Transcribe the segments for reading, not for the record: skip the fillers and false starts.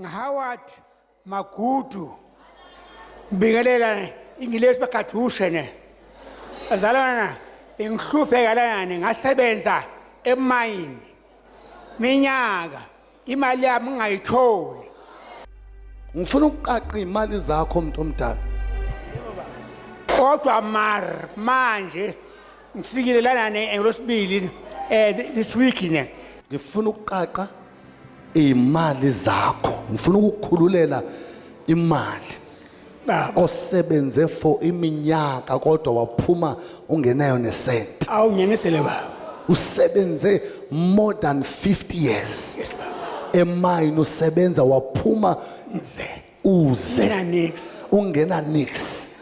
NgiHoward Magudu. Ngibingelela ingilesi bagadushe ne. Bazalwana bengihlupheka lana ngasebenza emayini minyaka imali yami ngingayitholi. Ngifuna ukuqaqa imali zakho mntu omdala. Kodwa mar manje ngifikile lana ne ngolosibili this week ne. Ngifuna ukuqaqa imali zakho ngifuna ukukhululela imali Baba osebenze for iminyaka kodwa waphuma ungenayo nesenti awungenisele baba. Usebenze more than 50 years. Yes baba. Emayini usebenza waphuma Nze. uze Ungena nix. Ungena nix.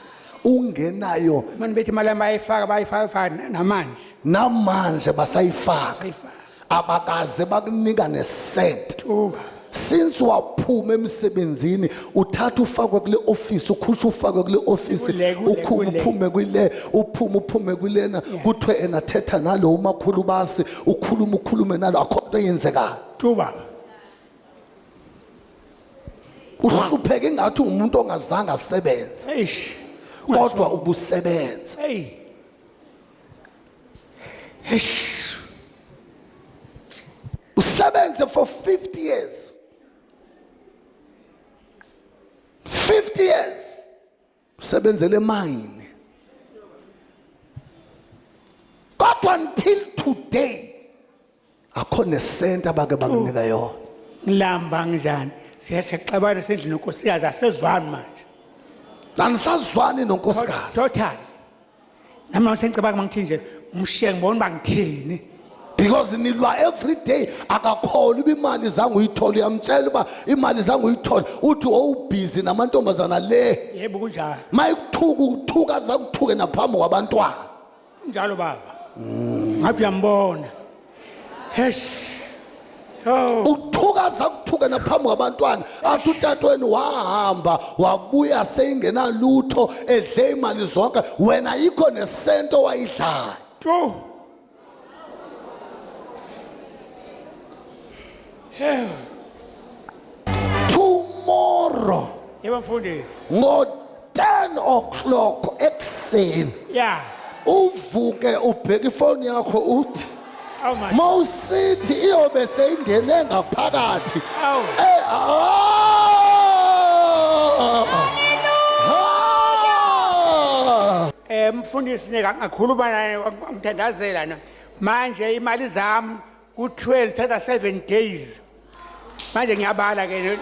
Ungenayo. Manje bethi imali yami bayifaka bayifaka namanje. Namanje basayifaka. Basayifaka. Abakaze bakunika nesent. Uba. Since waphuma emsebenzini uthatha ufakwe kule office ukhusha ufakwe kule office Kule, kule, ukhuma kule. uphume kule uphuma uphume kulena kuthiwe ena thetha nalo umakhulu basi ukhuluma ukhulume nalo akho nto eyenzekayo. Tuba. Uhlupheke ingathi umuntu ongazange asebenze. Eish. Kodwa ubusebenza. Hey. Eish. Usebenze for 50 years. 50 years. Usebenzele emayini. Kodwa until today akho nesenta abake bakunika yona. Ngilamba njani? Siyaxabana sendlini nonkosikazi asezwani manje. Anisazwani nonkosikazi. Total. Nami sengicabanga mangithi nje umshiye ngibona uba ngithini. Because nilwa every day akakholwa uba imali zange uyithole uyamtshela uba imali zange uyithole uthi wawubhizi namantombazana le. Yebo kunjalo. Mayikuthuka uthuka zakuthuke naphambi kwabantwana. Kunjalo baba. Ngathi uyambona. Hesh. Oh. Uthuka zakuthuke naphambi kwabantwana athi utatweni wahamba wabuya seyingenalutho edle imali zonke wena ayikho nesento wayidlayo. Tu. Hey. Tomorrow. Yebo mfundisi. Ngo 10 o'clock ekuseni. Yeah. Uvuke ubheke ifoni yakho uthi Awu man. Mawusithi iyobe seyingene ngaphakathi. Awu. Eh ah. Ah. Mfundisi neka ngakhuluma naye ngithandazela na. Manje imali zami ku-12 thatha 7 days. Manje ngiyabala ke